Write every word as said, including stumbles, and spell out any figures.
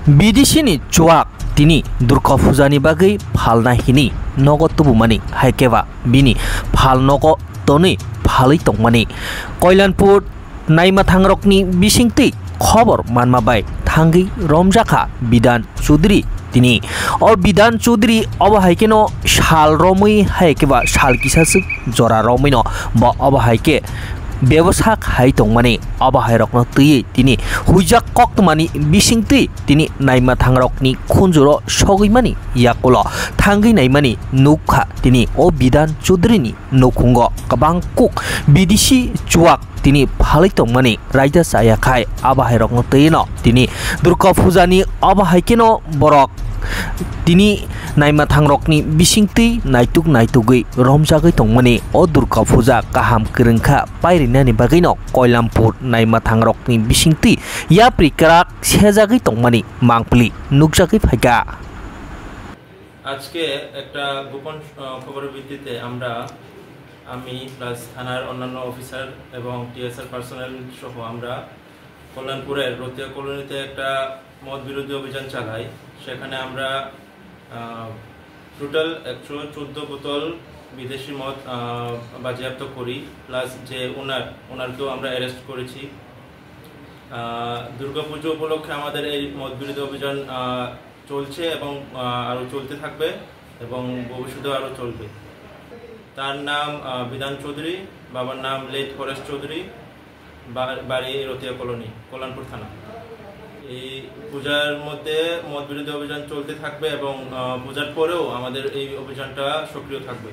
B D C ni chuak tini Durga Puja ni bagwi phalna hini nogo tubumani, hai khe ba bini phal nogo tonwi phalwi tongmani. Koilanpur naima thangrokni bisingtwi khobor manma bai thangwi romjakha Bidan Chaudhary tini. O Bidan Chaudhary obo hai kheno sal romwi, hai khe ba sal kisa swk jora romwino bo obo hai khe bebosa khai tongmani. Obo hai rokno twiwi tini huijak koktwmani bisingtwi tini naima thangrokni khunjuro sogwi mani yakulo thangwi naimani nukha tini o Bidan Chaudhary ni nukhungo kwbang kuk B D C chuak tini phalwi tongmani raida chaya khai. Abo hai rokno twi no tini Durga Puja ni abo hai kheno borok tini naima thangrokni bisingtwi naituk naitugwi romjagwi tongmani. O Durga Puja kaham kwrwngkha pairinani bagwino Koilampur naima thangrokni bisingtwi yapri kwrak sejagwi tongmani mangpili nukjagwi phaikha. আজকে একটা গোপন আহ, খবরের ভিত্তিতে আমরা, আমি প্লাস থানার অন্যান্য অফিসার এবং টিএসআর পার্সোনেল সহ আমরা কল্যাণপুরের রতিয়া কলোনিতে একটা মদ বিরোধী অভিযান চালাই। সেখানে আমরা টোটাল একশো চোদ্দো বোতল বিদেশি মদ আহ, বাজেয়াপ্ত করি, প্লাস যে ওনার ওনারকেও আমরা অ্যারেস্ট করেছি। আহ, দুর্গাপুজো উপলক্ষে আমাদের এই মদ বিরোধী অভিযান আহ, চলছে এবং আহ, আরও চলতে থাকবে এবং ভবিষ্যতেও আরও চলবে। তার নাম আহ, বিধান চৌধুরী, বাবার নাম লেট পরেশ চৌধুরী, বা- বাড়ি রতিয়া কলোনি, কল্যাণপুর থানা। এই পূজার মধ্যে মদ বিরোধী অভিযান চলতে থাকবে এবং আহ, পূজার পরেও আমাদের এই অভিযানটা সক্রিয় থাকবে।